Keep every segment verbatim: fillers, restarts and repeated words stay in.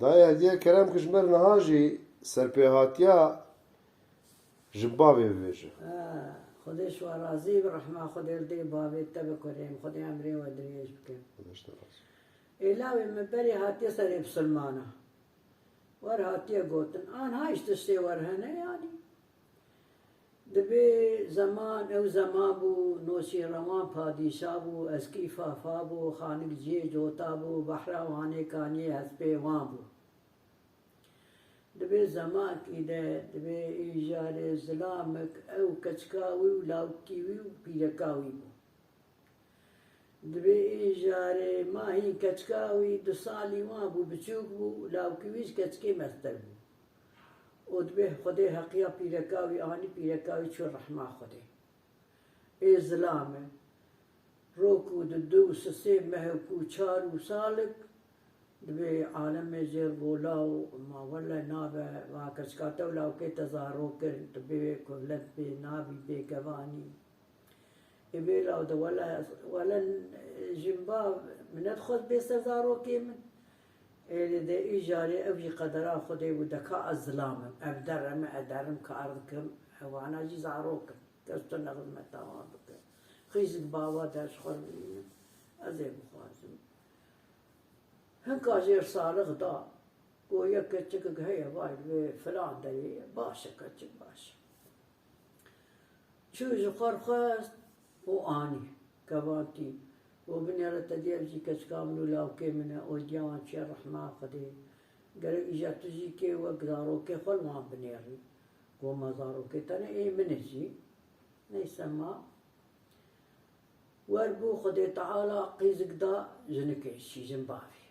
Dayê Hediye, kerem ki ji me re niha jî serpêhatiya jinbavê bibêje. Ha, Xwedê ji we razî bi, rehma Xwedê li dê bavê te bi kurêm, Xwedê emrê we dirêj bike. Xwedê ji te razî. Ê lawê min berê hatiye serê bisilmana. Wer hatiye gotin, anha ji tiştê wer hene yanî. Dibê zeman ew zeman bû, Noşîrewan padîşa bû, eskî fafa bû, xanik ciyê cota bû, behra Wanê kaniyê hespê wan bû. Dibê zemakî de, dibê îjarê zilamik ew keçika wî û lawikî wî û pîreka wî bû. Dibê îjarê ma hîn keçika wî du salî wan bû, biçûk bû, lawikî wî ji keçikê mestir bû. Û dibê Xwedê heqiya pîreka wî anî, pîreka wî çû rehma Xwedê. Ê zilam e. Rok û di du û sisê mehek û çar û salik dibê alemê jêr bola û ma wele nabe, va keçika te û lawikê te zarok kirin, tu bê kuhlet bê, nabî bêkevanî. Ê bê law de wele, wele jinba min nedixwest bê ser zarokê min. Ê de îjarê ev jî qedera Xwedê bû, deka ez zilam im, ev derre me, ez derim kar dikim, ewana jî zarok in. Kes tu ne xizmeta wan bike. Xîzik bava de ji xwe bimînin. Ez ê bixwazim. Hinka jêr salix da. Got yek keçikik heye, vay, li vê filan derê ye. Baş e keçik, baş e. Çû ji xwe re xwest û anî. Kevantî. Got binêre te dî, ev jî keçika min û lawkê min e. Odiya wan çûye rehma Xwedê. Gerek îja tu jî kê wek zarokê xwe li wan binêrî. Got ma zarokê te ne, ê min e jî. Neyse ma. Wer bû Xwedê Teala qîzik da jinikê jî, jinbavê.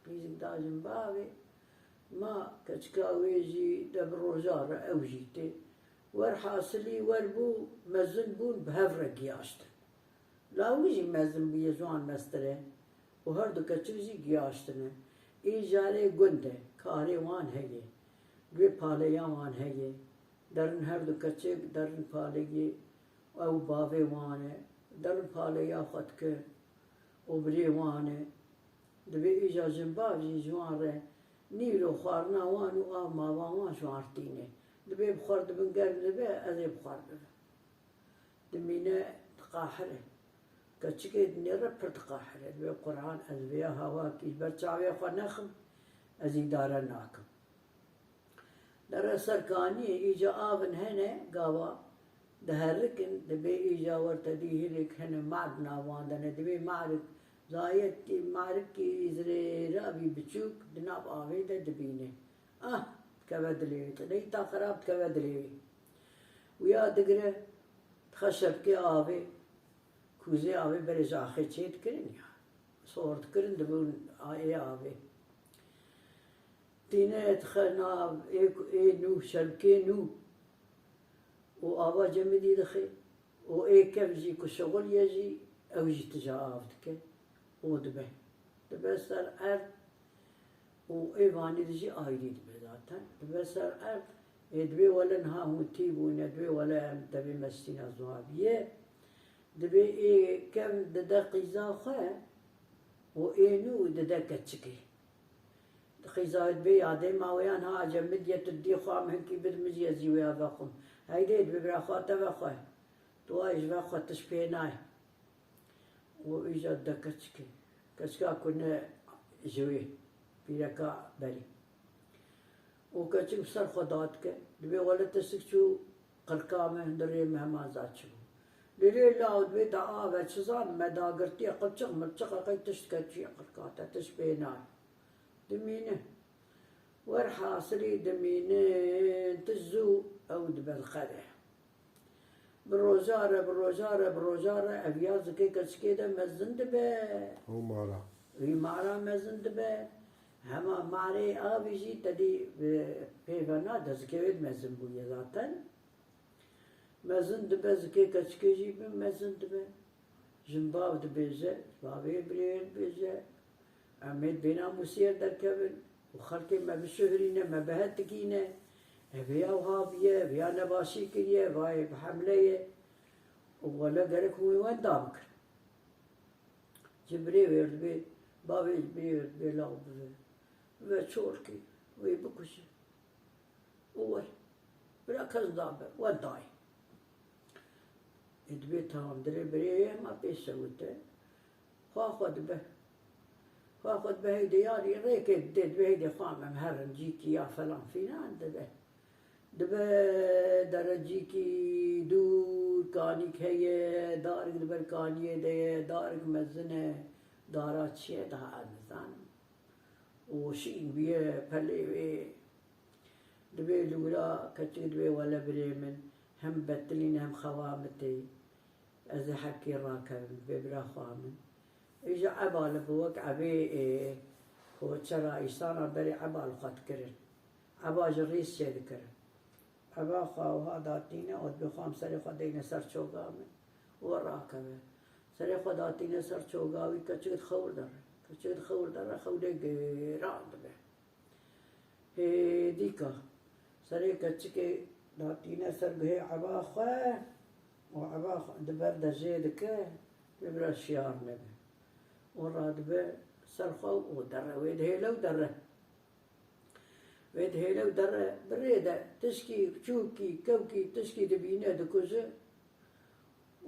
Qîzik da jinbavê. Ma keçika wê jî de bi roja re ew jî tê. Werhasilî wer bû mezin bûn, bi hev re giyaştin. La wî jî mezin bûye, ji wan mestir e. Û her du keçik jî giyaştine. Îjarê gund e, karê wan heye. Dibê paleya wan heye. Derin her du keçik, derin paleyê ew bavê wan e. Derin paleya xwe dike û birê wan e. Dibê îja jinbav jî ji wan re nîro xwarina wan û av mava wan ji wan re tîne. Dibê bi xwe re dibin germ dibe, ez ê bi xwe re bibim. Dimîne diqahire. Keçikê dinêre pir diqahire. Dibê Quran ez vêya hawakî ji ber çavê xwe nexim, ez îdare nakim. Dere ser kaniyê, îca avin hene, gava diherikin, dibê îca wer te dî hinek hene, mad nav wan de ne, dibê marik, zayetî marikî zirêra bî biçûk, di nav avê de dibîne. Ah, dikeve dilê wî, tu neyta xerab dikeve dilê wî. Wîya digire, dixe şepkê avê, kûzê avê berê ji axê çê dikirin ya. Sor dikirin, dibûn a-, ê avê. Tîne dixe nav ê, ê nû, şepkê nû. Û ava cemidî dixe. Û ê kev jî ku şixul ye jî, ew jî tija av dike. Û dibe. Dibe ser erd. Û ê vanî de jî ayrî dibe zaten. Dibe ser erd. Ê dibê wele niha hûn tî bûne, dibê wele em devê me ştîna ziwa biye. Dibê ê kevn dide qîza xwe û ê nû dide keçikê. Qîza dibê yadê ma wê ya niha ecem min diye tu didî xwe min hinkî bid min jî ez jî wê ya vexwim. Heydê dibê bira xwe te vexwe. Tu wayê ji vexwe tişt pê nayê. Û îja dide keçikê. Keçika ku ne ji wê, pîreka berî. Û keçik bi ser xwe dadike. Dibê wele tiştik çû qirka me, hundirê me heman za çi bû. Lê lê law dibê da ave çi zan me dagirtiye qilçiq milçiq e qey tişt keçiye qirka te tişt pê nayê. Dimîne. Werhasilî dimînin tişt zû ew dibe diqede. Bi roja re, bi roja re, bi roja re ev ya zikê keçikê de mezin dibe. Ew mara. Wî mara mezin dibe. Hema marê avî jî tedî, e, pêvena de zikê wê mezin bûye zaten. Mezin dibe, zikê keçikê jî bi mezin dibe. Jinbav dibêje, bavê birê dibêje, em ê bênamûsiyê derkevin û xelkê me bişuhirîne, me bihetikîne. Ev ê ya wiha biye, ev ê ya nebaşî kiriye, vayê bi hemle ye. Û wele gerek hûn wenda bikin. Ji birê wê re dibê, bavê ji birê wê re dibê law bibe. Ve çorkî, wê bikuje. Û we, bira kes dabe, we dayê. Ê dibê tamam, dilê birê hema pê şewite. Xwa xwe dibe. Xwa xwe dibe, heydê yarî rêkê didê, dibê heydê xwa me herin cîkî ya falan filan dibe. Dibe derecîkî dûr, kanîk heye, darik di ber kaniyê de ye, darik mezin e, dara çi ye daha ez nizanim. Û şîn bûye pelê wê. Dibê li wira keçik dibê wele birê min, hem betilîn hem xewa min tê. Ez ê hekî rakevim, bê bira xwa min. Îja eba li bi wek ebê ê, ku çera îsana berê eba li xwe dikirin. Eba ji rîs çêdikirin. Eba xwe wiha datîne û dibê xwe em serê xwe deyne ser çoga min û rakeve. Serê xwe datîne ser çoga wî, keçik di xewr de re. Keçik di xewr de re, xewlê giran dibe. Hê dîka serê keçikê datîne ser guhê eba xwe û eba xwe di ber de jê dike, bê bira şiyar nebe. Û radibe ser xwe û dere wê dihêle û dere. Wê dihêle û dere bi rê de tişkî çûkî, kewkî, tişkî dibîne, dikuje.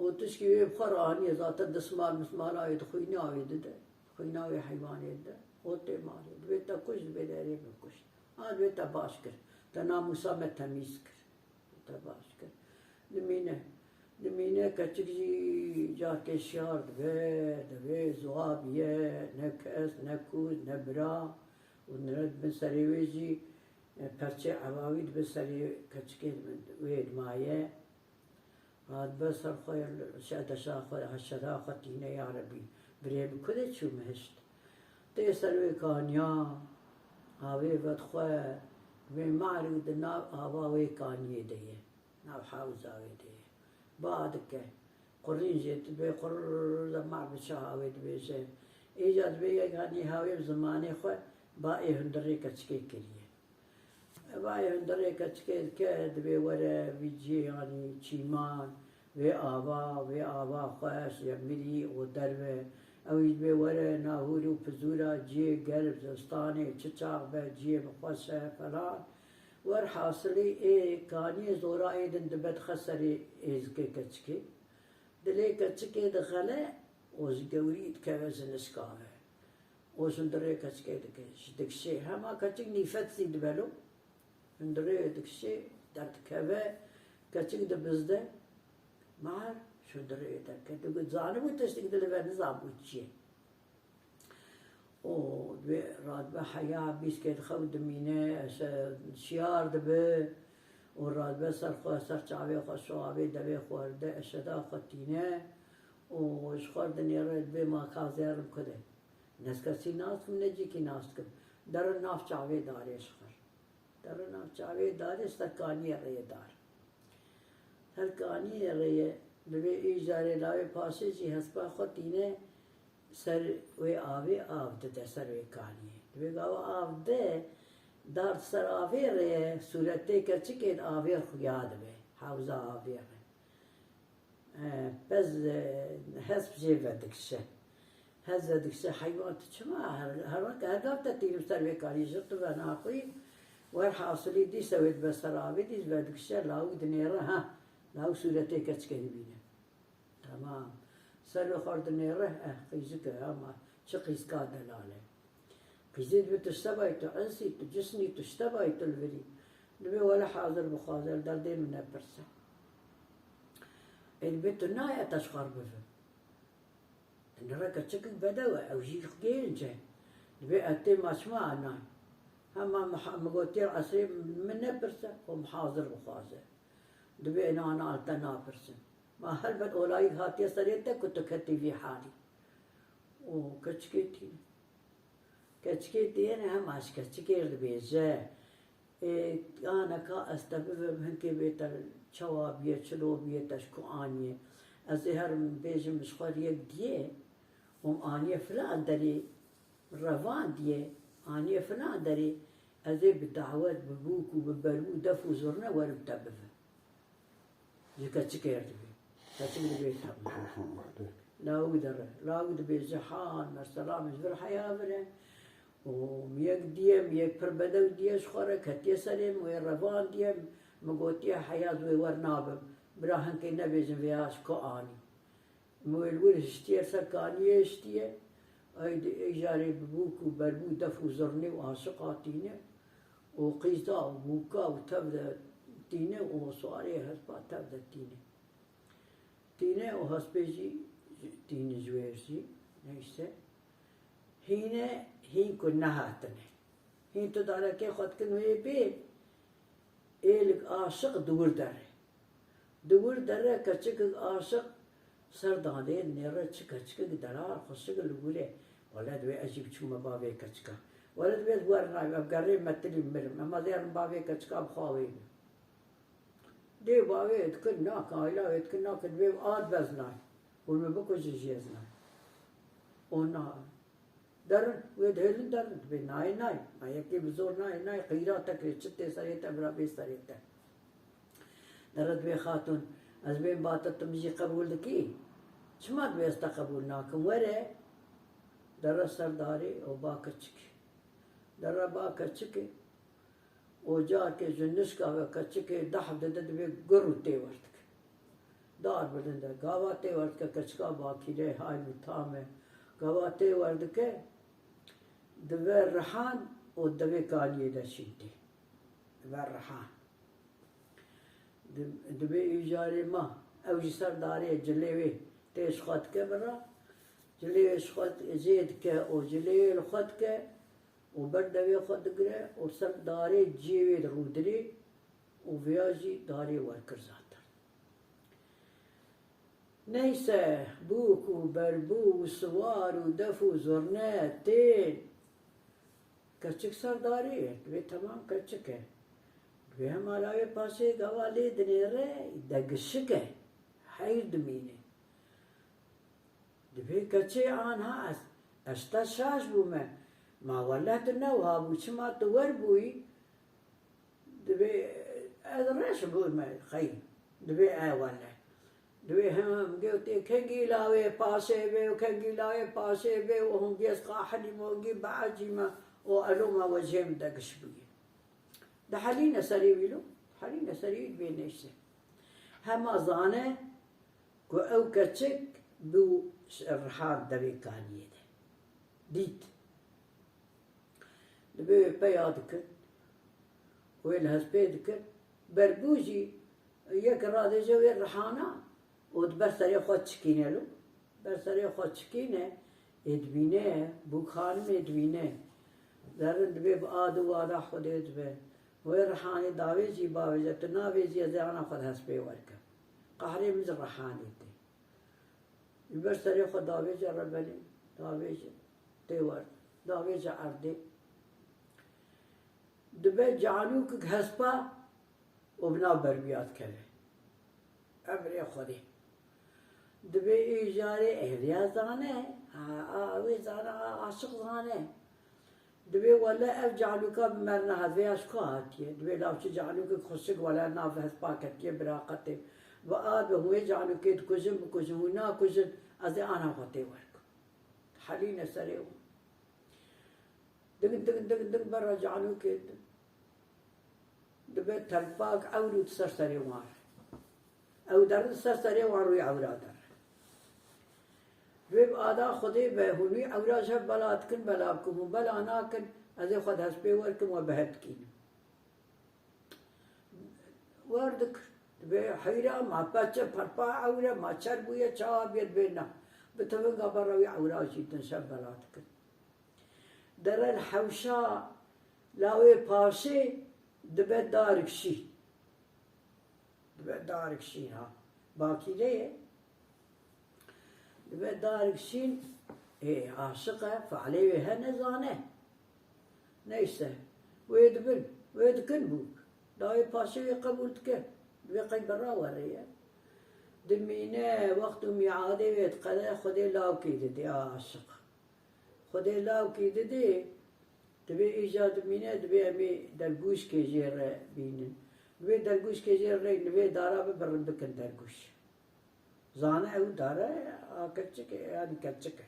Û tişkî wê bi xwe re aniye, zaten dismal mismala wê di xwîna wê dide, xwîna wê heywanê dide. Û tê malê. Dibê te kuşt, dibê de erê min kuşt. Ha, dibê te baş kir. Te namûsa me temîz kir. Te baş kir. Dimîne. Dimîne keçik jî carkê şiyar dibe, dibê ziwa bûye, ne kes, ne kûz, ne bira. Û nire dibin serê wê jî, e, perçê eva wî dibin serê keçikê dibin, wê dimaye. Radibe ser xwe, şedeşa xwe, heşeda xwe tîne, ya Rebî, birê min ku de çû mihişt. Tê ser wê kaniya, avê vedixwe, dibê marî di nav ava wê kaniyê de ye, nav hewza wê de ye. Ba dike, qurîn jê dibe, qurr de mar bi çaha wê dibêje. Îca dibê yek hanî hawê bi zimanê xwe ba ê hundirê keçikê kiriye. Evayê hundirê keçikê dike, dibê were vî ciyê, yanî çîman, vê ava, vê ava xweş, yemirî û derve. Ew jî dibê were nahûr û pizûra ciyê germ, zistanê çi çax be, ciyê bi xweş e, falan. Werhasilî ê kaniyê zora ê din dibe dixe serê êzikê keçikê. Dilê keçikê dixele û ji gewrî dikeve ji nişka ve. Û hundirê keçikê dike, ji dikişê. Hema keçik nîfet zî dibe lo. Hundirê dikişê, derdikeve, keçik dibizde. Mar ji hundirê derket. Digot, zanibû tiştik dilive, nizanibû çi ye. Û dibê radibe heya, bîskê dixew dimîne, eşe şiyar dibe. Û radibe ser xwe, ser çavê xwe, şo avê devê xwe de, eşeda xwe tîne. Û ji xwe dinêre, dibê ma ka zêrim ku de. Ne ez kesî nas dikim, ne cîkî nas dikim. Derin nav çavê darê ji xwe. Derin nav çavê darê ser kaniyê rê ye dar. Ser kaniyê rê ye, dibê îcarê lawê paşê jî hespa xwe tîne ser wê avê, av dide ser wê kaniyê. Dibê gava av de, dar di ser avê rê ye, sûretê keçikê di avê xuya dibe, hewza avê rê. E, pez, e, hesp jê vedikişe. Hez vedikişe, heywan tu çima her, her, her gav te tînim ser vê karî ji tu venaxwî. Werhasilî dîse wê dibe ser avê, dîs vedikişe, lawik dinêre, ha, lawik sûretê keçikê dibîne. Temam. Ser wê xwe dinêre, eh, qîzik e, ama çi qîzka delal e. Qîzê dibe tu ji te bayî, tu insî, tu cisnî, tu ji te bayî, tu li vir î. Dibe wele hazir bixwaze, li derdê min nepirse. Ê dibe tu nayê te ji xwe re bivim. Nireke çikik bedew e, ew jî gênc e. Dibe ez têm ma çima nayê. Hema min ha-, min gotiye esrê min nepirse, xwe min hazir bixwaze. Dibe êna ana li te napirsin. Ma helbet olayîk hatiye serê te ku tu ketî vî halî. Û keçikê tîne. Keçikê tîne hema ji keçikê re dibêje, ê, aneka ez te bivim, hinkê bê te çawa bûye, çilo bûye, te ji ku aniye. Ez ê herim bêjim ji xwe re yek diyê, û aniye filan derê, revandiye, aniye filan derê, ez ê bi dawet, bi bûk û bi berbû, def û zurne werim te bivim. Ji keçikê re dibê. Keçik dibê tamam. Lawik dere. Lawik dibê ji hal, mesela min ji vir heya vir e. Û yek diye, yek pir bedew diye ji xwe re ketiye serê min, wê revandiye, min gotiye, heya ez wê wer nabim. Bira hinkê nebêjin vê ya ji ku anî. Min wê li wir hiştiye, ser kaniyê hiştiye. Ey di ê carê bi bûk û berbû, def û zirnê û aşiqa tîne û qîza û bûka û tev de tîne û swarê hespa tev de tîne. Tîne û hespê jî tîne ji wêr jî, neyse. Hîne, hîn ku nehatine. Hîn tu darekê xwe dikin wê bê, êlik aşiq di wir dere. Di wir dere keçikik aşiq ser dadê dinêre, çi keçikik delal xweşik li wir e. Wele divê ez jî biçûme ba vê keçika. Wele divê ez wer nayim, ev gerê metilî mirim. Ema dêrim ba vê keçika bi xwe wê be. Dê bavê dikin nake, ayla wê dikin nake, divê ad beznay. Hûn min bikujin jî ez nayim. O na. Derin, wê dihêlin derin, divê nayê nayê. Ma yekê bi zor nayê nayê, qîra te kirê, çi tê serê te, bira bê serê te. Dere divê xatûn, ez bên ba te, tu min jî qebûl dikî? Çima divê ez te qebûl nakim? Were. Dere ser darê û ba keçik. Dere ba keçikê. Û carkê ji nişka ve keçikê dehf dide, divê gur û tê werdike. Dar bilind e. Gava tê werdike, keçika bakîrê hay bi tam e. Gava tê werdike, dive rihan û divê kaniyê de şîn tê. Dive rihan. Di-, divê îcarê ma. Ew ji ser darê cilê wê tê ji xwe dike bira. Cilê wê ji xwe di-, jê dike û cilê wê li xwe dike. û ber devê xwe digire û ser darê cihê wê dirûdinê û vêya jî darê wer kir zaten. Neyse, bûk û berbû û siwar û def û zurne tên. Keçik ser darê ye, divê temam keçik e. Divê hema lawê paşê gava lê dinêre, degişik e. Heyr dimîne. Divê keçê anha ez, ez te şaş bûme. Ma wele tu ne wiha bû, çima tu wer bûyî? Divê ez reş bûme xey. Divê e wele. Divê him gotê kengî lawê paşê bê û kengî lawê paşê bê û hûn gêz qahilî me û gî beecî me û elo me wecihê min degiş bûye. Dihelîne serê wî lo, dihelîne serê wî, divê neyse. Hema zane ku ew keçik bû riha devê kaniyê de. Dît. Divê wê peya dikin, wê li hespê dikin. Berbû jî yek radêje wê rihana û di ber serê xwe çikîne lo. Ber serê xwe çikîne, ê dibîne, bûk xanimê dibîne. Derin dibê bi ad û wada Xwedê dibe. Wê rihanê davêjî bavêje, tu navêjî, ez ê ana xwe di hespê werkim. Qehrê min ji rihanê tê. Ji ber serê xwe davêje rebenê, davêje tê wer, davêje erdê. Dibe canûkik hespa û bi nav berbiya dikeve. Emrê Xwedê. Dibê ê jarê êriya zane, a, a, wê zane, a, aşiq zane. Dibê wele ev canûka bi me re nehat, vê ya ji ku hatiye? Dibê law çi canûkek xweşik wele nav hespa ketiye, biraqetê. Bi a dibe hûn wê canûkê dikujin, bikujin, hûn nakujin, ez ê ana xwe tê werkim. Helîne serê wan. Digin, digin, digin, digin, berra canûkê din. Dibe telpak ewr û di ser serê wan re. Ew derin ser serê wan rûyê ewra derin. Divê bi ada Xwedê be, hûn wî ewra ji hev bela dikin, bela bikin, hûn bela nakin, ez ê xwe di hespê werkim, we bi hev dikînim. Wer dikir. Divê heyra, ma peçe perpa ewre, ma çer bûye, çawa bê, divê na. Bi tivinga berra wî ewra jî din, şev bela dikin. Dere li hewşa lawê paşê dibe darik şîn. Dibe darik şîn ha. Bakîre ye. Dibe darik şîn, ê, aşiq e, fe'lê wê hene zane. Neyse, wê dibin, wê dikin bûk. Dawê paşê wê qebûl dike. Divê qey berra were ye. Dimîne, wext û mîadê wê diqede, Xwedê lawkê didê, a aşiq. Xwedê lawkê didê, divê îja dimîne, divê em ê dergûşkê jê re bînin. Divê dergûşkê jê re, li vê dara bibirin, bikin dergûş. Zane ew dare a keçik e, yanî keçik e.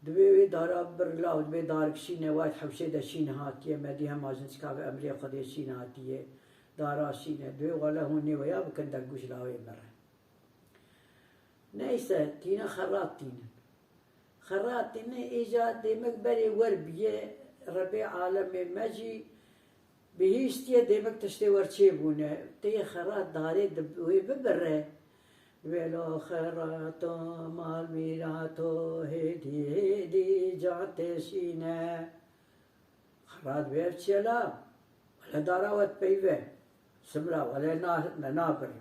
Divê wê dara bir law, divê darik şîne, wayt hewşê de şîne hatiye, me dî hema jin çikave emrê Xwedê şîne hatiye, dara şîne. Divê wele hûn nê weya bikin dergûş lawê min re. Neyse, tîne xerat tînin. Xerat tîne, îca dêmek berê wer biye, Rebê alemê me jî bihîştiye, dêmek tiştê wer çêbûne. Tê xerat darê di wê bibire. Wêlo xerato mal mîrato hêdî hêdî can têşîne. Xerat wê ev çi ye la? Wele dara we dipeyve. Simra wele na, me nabirin.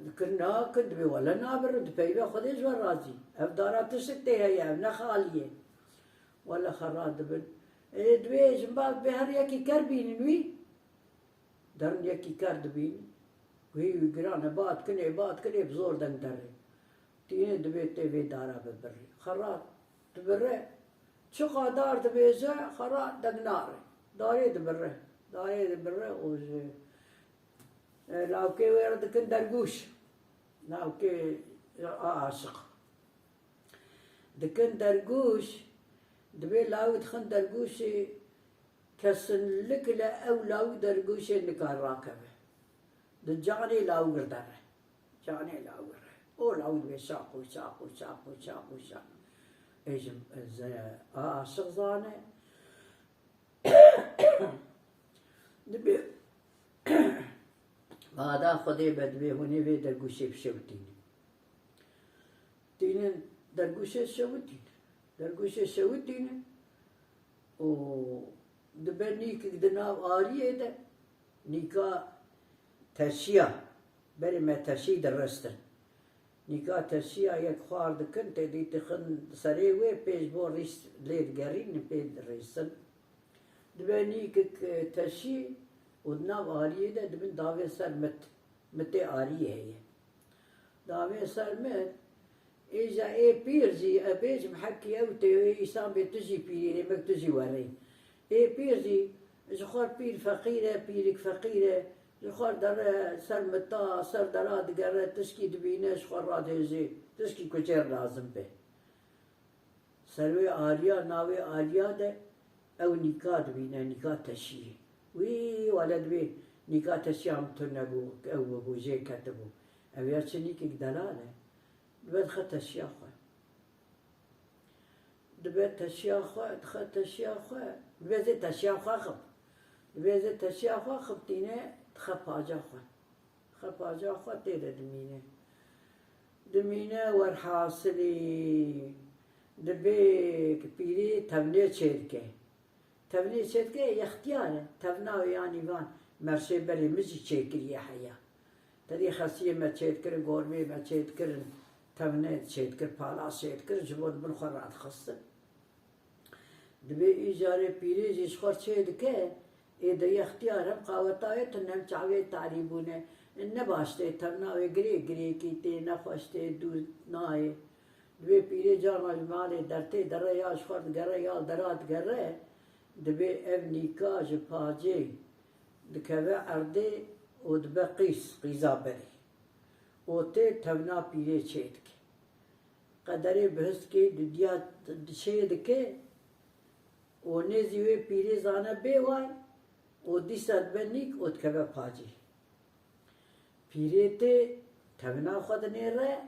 Dikin nakin, dibê wele nabirin, dipeyve Xwedê ji we razî. Ev dara tiştik tê heye, ev ne xalî ye. Wele xerat dibin. Ê, divê ji min ba bê her yekî ker bînin wî. Derin yekî ker dibînin. Wî wî giran e, ba dikin ê, ba dikin ê, bi zor deng derê. Tîne dibê tê vê dara bibirî. Xerat dibire. Çiqa dar dibêje, xerat deng nare. Darê dibire. Darê dibire û ji, e, lawkê wê re dikin dergûş. Lawkê a aşiq. Dikin dergûş, dibê lawî dixin dergûşê, kesinlikle ew lawî dergûşê nikar rakeve. Di canê lawir de re. Canê lawir re. O lawir dibê şaq û şaq û şaq û şaq û şaq. Ê ji, ze-, a aşiq zane. Dibê, bada Xwedê be dibê hûnê vê dergûşê bişewitînin. Tînin dergûşê şewitînin. Dergûşê şewitînin û dibe nîkik di nav ariyê de, nîka teşiya, berê me teşî diristin. Nîka teşiya yek xwar dikin, tê dî dixin serê wê, pê ji bo rîs lê digerînin, pê dirîsin. Dibe nîkik, e, teşî û di nav ariyê de dibin davê ser mit. Mitê ariyê heye. Davê ser mit, îja ê pîr jî, e, bêjim hekî ew tê, ê îsan bê tu jî pîrî, rêmek tu jî werê. Ê pîr jî ji xwe pîr feqîr e, pîrik feqîr e, ji xwe dere ser mita, ser dera digere, tişkî dibîne, ji xwe radihêjê, tişkî ku jê re lazim be. Ser wê aliya, navê aliya de ew nîka dibîne, nîka teşiyê. Wî wele dibê nîka teşiya min tune bû, ew bû, jê ketibû. Ew ya çi nîkek delal e. Dibe dixe teşiya xwe. Dibe teşiya xwe, dixe teşiya xwe. Dibe zê teşiya xwe xip. Dibe zê teşiya xwe xiptîne, dixe paca xwe. Xepaca xwe tê de dimîne. Dimîne werhasilî dibê pîrê tevnê çêdike. Tevnê çêdike yextiyar e. Tevna wê yanî van merşê berê min jî çêkiriye heya. Tedî xesiyê me çêdikirin, gormê me çêdikirin, tevnê çêdikir, palas çêdikir, ji bo di bin xwe radixistin. Dibê îcarê pîrê jî ji xwe çê dike, ê de yextiyar hem qaweta wê tune hem çavê tarî bûne. Ne baş tê, tevna wê girê girêkî tê, nexweş tê, dûr nayê. Dibê pîrê carna ji malê dertê dere ya ji xwe digere ya li dera digere, dibê ev nîka ji pacê dikeve erdê û dibe qîz, qîza berê. Û tê tevna pîrê çê dike. Qederê bihiştkê dudiya çê dike û nêzî wê pîrê zane bê way û dîsa dibe nîk û dikeve pacê. Pîrê tê tevna xwe dinêre,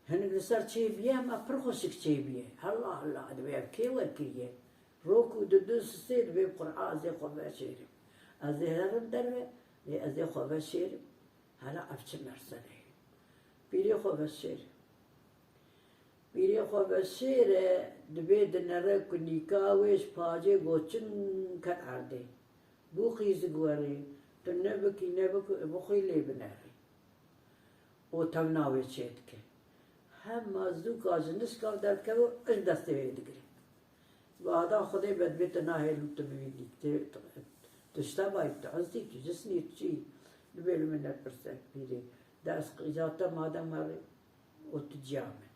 hinek li ser çêbûye, hema pir xweşik çêbûye. Hela hela, dibê ev kê we kiriye? Rok û didin sisê dibê bi Qur'a ez ê xwe veşêrim. Ez ê herim derve, lê ez ê xwe veşêrim. Hela ev çi mersele ye? Pîrê xwe veşêr. Pîrê xwe veşêre, dibê dinere ku nîka wê ji pacê goçin ket erdê. Bû qîzik werê, tu nebikî, nebik-, bixwî lê binerê. Û tevna wê çê dike. Hema zûka ji nişka derdikeve û ji destê wê digire. Bada Xwedê be dibê tu nahêlî tu bibînî. Tu, tu, tu ji te bayî, tu ezdî, tu cisnî, tu çi? Dibê li min nepirse pîrê. De ez qîza te madem merê û tu ciya min.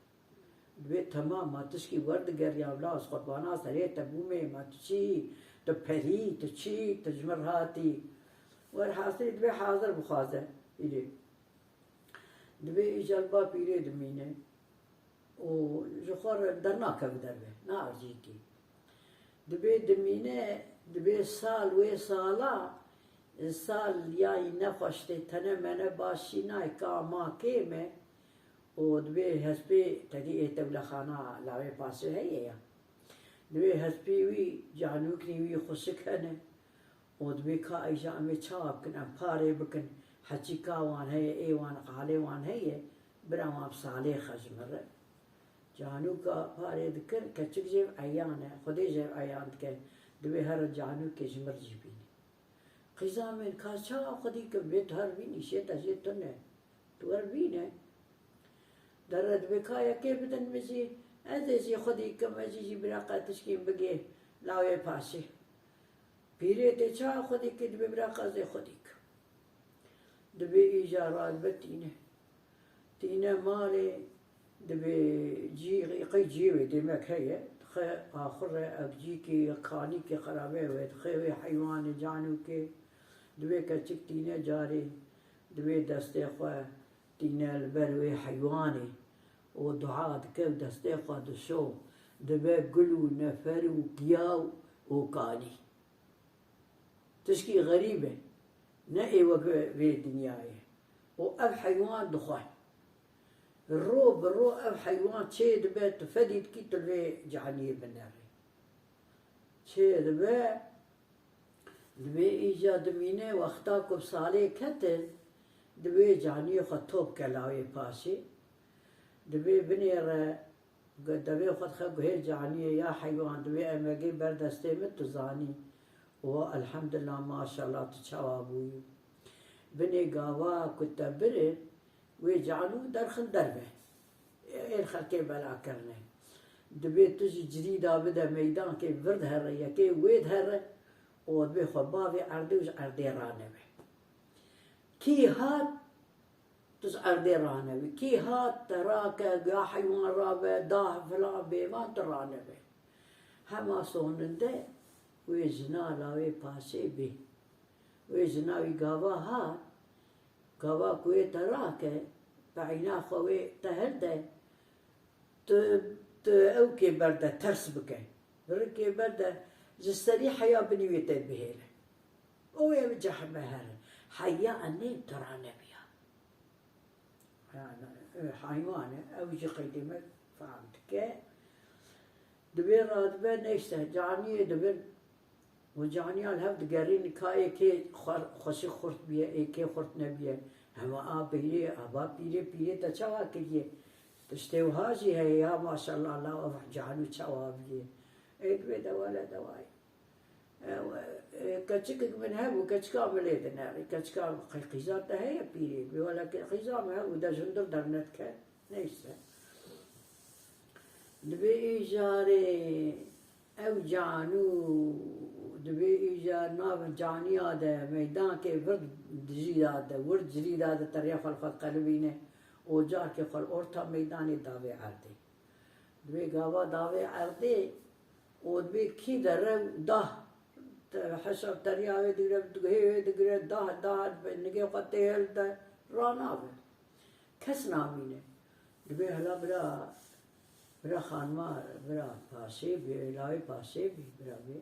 Dibê temam, ma tişkî werdigeriya wila, ez qurbana serê te bûmê, ma tu çi? Tu perî, tu çi? Tu ji min re hatî. Werhasilî dibê hazir bixwaze pîrê. Dibê îcar ba pîrê dimîne. û ji xwe re dernakeve derve, naercîkî. Dibê dimîne, dibê sal wê sala, sal ya yî nexweş tê, tene mene baş jî nayê, ka ma kêm e û dibê hespê tedî ê tewlexana lawê pasê heye ya. Dibê hespê wî, canûkî wî xweşik hene. Û dibê ka îja em ê çawa bikin, em parê bikin, heçîka wan heye, ê wan, qalê wan heye, bira wan bi salê xe ji min re. Canûka parê dikir, keçik jê eyan e, Xwedê jê eyan dike, dibê here canûkê ji min re jî bîne. Qîza min, ka çawa xwedî ke bê tu her bînî, şê te jê tune. Tu wer bîne. Dere dibê ka yekê bidin min jî, ez ê jî xwedî kim, ez jî jî bira qetişkî bigê lawê paşê. Pîrê tê ça xwedî kê, dibê bira qezê xwedî kim. Dibê îja radibe tîne. Tîne malê, dibê cî, qey cî wê demek heye, dixe axur re ev cîkê, kanîkê xerabe wê, dixe wê heywanê, canûkê, dibê keçik tîne carê, dibê destê xwe tîne li ber wê heywanê û dua dike û destê xwe dişo, dibe gul û nefer û giya û kanî. Tişkî xerîb e, ne ê weke vê dinyayê. Û ev heywan dixwe. Ro bi ro ev heywan çê dibe, tu fedî dikî tu li vê cihaniyê binerî. Çê dibe, dibê îca dimîne, wexta ku bi salê ketin, dibê caniyê xwe top ke lawê paşê. Dibê binêre, devê xwe dixe guhê caniyê, ya heywan, dibê emegê ber destê min, tu zanî. Wa elhamdulillah, maşallah, tu çawa bûyî. Binê gava ku te birin, wê canû derxin derve. Ê xelkê bela kirine. Dibê tu ji cirîda bide meydankê vir dihere, yekê wê dihere û dibê xwe bavê erdê û ji erdê ranebe. Kî hat, tu ji erdê ranebe. Kî hat, te rake, ya heywan rabe, dah filan bêvan, tu ranebe. Hema soninde wê jina lawê paşê bê. Wê jina wî gava hat, gava ku wê te rake, peyna xwe wê te hilde, tu, tu ew kê berde ters bike. Birikê berde ji serî heya binî wê te bihêle. Û wê bicehime here. Heya enê tu ranebiya. Yani, e, heywan e, ew jî qeydê me fehm dike. Dibê radibe, neyse, caniyê dibin. Û caniya li hev digerîn, ka êkê xwe-, xweşik xurt biye, êkê xurt nebiye. Hema a pîrê, a ba pîrê, pîrê te çawa kiriye? Tiştê wiha jî heye, ya maşallah, la ev canû çawa biye. Ê dibê de wele dewayê. E, e, keçikek min hebû, keçika min lê dinerî. Keçika qey-, qîza te heye pîrê? Dibê wele ke-, qîza min hebû, de ji hundir dernedike. Neyse. Dibê îjarê ew canû, dibê îjar nav caniya de, meydankê vir cirîda de, wir cirîda de teriya xwe li xwe diqelibîne û carkê xwe li orta meydanê davê erdê. Dibê gava davê erdê û dibê kî dere dah, te-, heşa teriya wê digire, guhê wê digire, dah, dah, nigê xwe tê hilde, ranabe. Kes namîne. Dibê hela bira, bira xanima, bira paşê bê, lawê paşê bê, bira bê.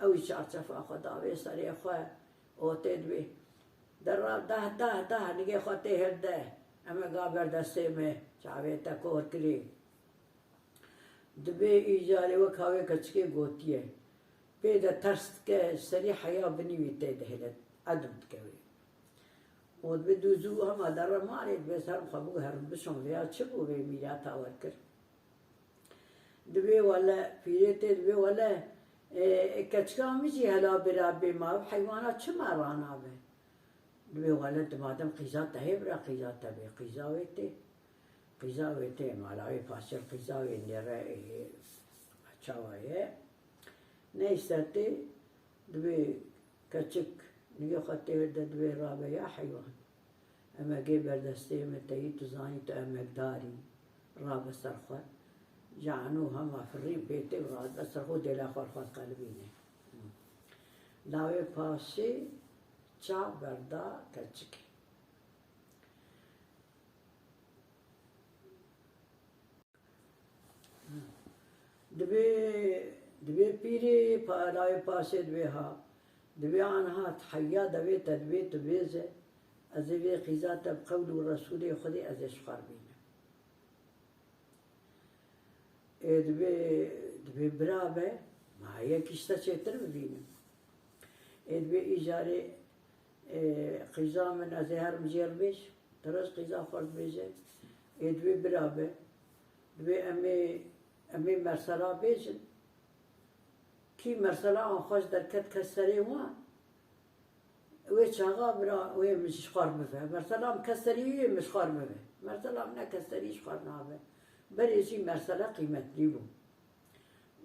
Ew jî çarçefa xwe davê serê xwe û tê dibê. Dera dah, dah, dah, nigê xwe tê hilde. Emega ber destê me, çavê te kor kirî. Dibê îcarê wek hawê keçikê gotiye. Pê de ters dike, serî heya binî wî tê dihêle, edm dike wê. Û dibê dû zû hema dere malê, dibê ser xwe bû herin bişon vêya çi bû vê mîrata we kir. Dibê wele, pîrê tê dibê wele, e, e, keçika min jî hela bira bê ma, ev heywana çima ranabe? Dibê wele tu madem qîza te hê bira qîza te bê, qîza wê tê. Qîza wê tê, mala wê paşê qîza wê nêre, e, çawa ye? Neyse tê, dibê keçik, nigê xwe tê de dibê rabe ya heywan. Emegê ber destê me teyî, tu zanî tu emegdar î, rabe ser xwe. Canû hema firî pê tê û radibe ser xwe, dêla xwe li xwe diqelibîne. Lawê paşê ça berda keçikê. Divê, divê pîrê pa-, layê paşê divê ha. Divê anha heya devê te divê tu bêje, ez ê vê qîza te bi qewl û Resûlê Xwedê ez ê ji xwe re bînim. Ê divê, divê bira be, ma yek îşte çêtir bibînim. Ê divê îcarê, ê, qîza min ez ê herim jêr bêj, tu roj qîza xwe dibêje. Ê divê bira be, divê em ê, em ê mersela bêjin. Kî mersela an xweş derket kes serê wan, wê çaxa bira wê min ji xwe re bive. Mersela min kes serî wê min ji xwe re bive. Mersela min ne kes serî ji xwe re nabe. Berê jî mersele qîmetlî bû.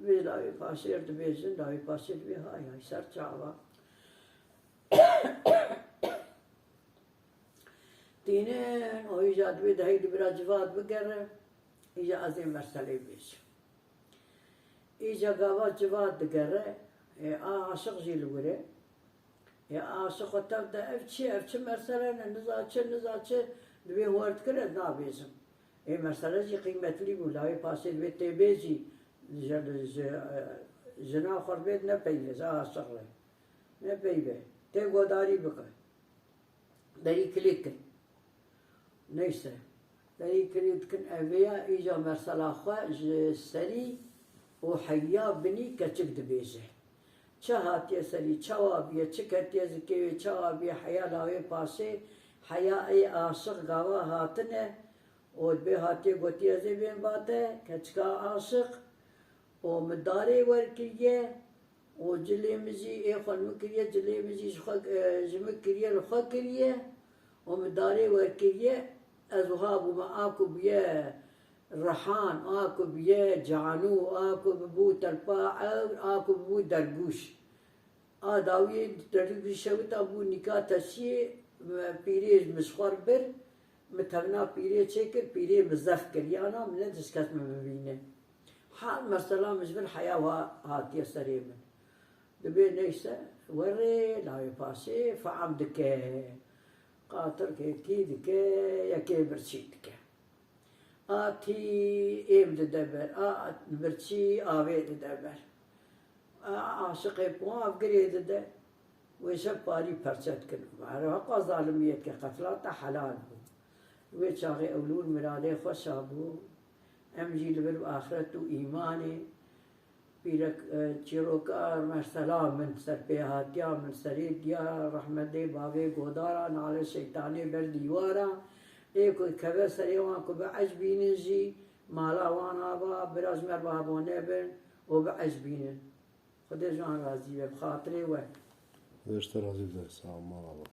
Vê lawê paşêr dibêjin, lawê paşê dibê hay hay ser çava. Tînin û îca dibê dehî di bira civat bigere, îca ez ê merselê bêjim. Îca gava civat digere, ê, a aşiq jî li wir e. Ê, a aşiq xwe tev de, ev çi, ev çi mersele ne, niza çi, niza çi, dibê hûr dikir, ez nabêjim. Ê, mersele jî qîmetlî bû, lawê paşê dibê tê bêjî, ji, ji, e, jina xwe dibê ne peyve, ji aşiq re. Ne peyve. Tê godarî bike. Berî kilî dikin. Neyse. Berî kilî dikin, ev vêya îca mersela xwe ji serî û heya binî keçik dibêje. Çi hatiye serî, çawa biye, çi ketiye zikê wê, çawa biye, heya lawê paşê, heya ê aşiq gava hatine û dibê hatiye gotiye ez ê bên ba te, keçika aşiq û min darê wer kiriye, û cilê min jî ê xwe li min kiriye, cilê min jî ji xwe, e, ji min kiriye, li xwe kiriye û min darê wer kiriye. Ez wiha bûme, a ku bûye rihan, a ku bûye canû, a ku bûbû telpa ewr, a ku bûbû dergûş. A dawiyê dergûşe wita bû nîka teşiyê, me pîrê min ji xwe re bir, min tevna pîrê çêkir, pîrê min zef kir. Yana min nedist kes min bibîne. Hal mesela min ji vir heya wa hatiye serê min. Dibê neyse, werê lawê paşê feam dike. Qatirkê tî dike, yekê birçî dike. A tî êm dide ber, a birçî avê dide ber. A aşiqê puav girê dide. Wê şev parî perçe dikin. Her heqa zalimiyê dike, qetla te helal bû. Wê çaxê ewlûr miradê xweşa bû. Em jî li vir bi axiret û îmanê pîrek, e, çîroka mersela min, serpêhatiya min, serê diya rehmetê bavê godara, nalê şeytanê ber dîwara. Ê ku keve serê wan ku biecbînin jî mala wan ava, bira ji me re ba bo nebin û biecbînin. Xwedê ji wan razî be, bi xatirê we. Xwedê ji te razî be, sağ ol, mala we.